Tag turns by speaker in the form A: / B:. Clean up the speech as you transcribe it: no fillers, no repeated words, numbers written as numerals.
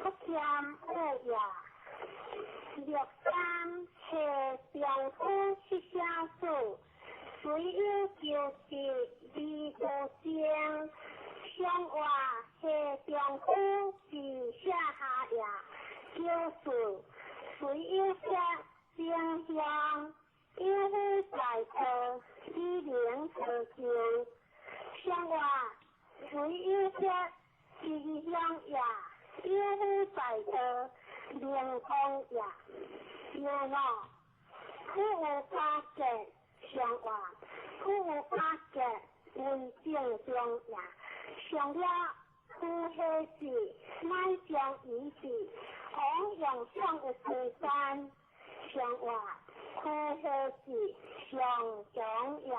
A: 不欠有也。六三下丈夫是啥事？雖有求得而無成。上話下丈夫是啥下也？九四雖有說正向，有夫在道，理能成就。上話雖有說吉祥也，有夫在道，靈通也。又五苦有加結，上話苦有加結為正中也。上了苦彼時，乃將彼時，往用上有時間。上話苦彼時上中也。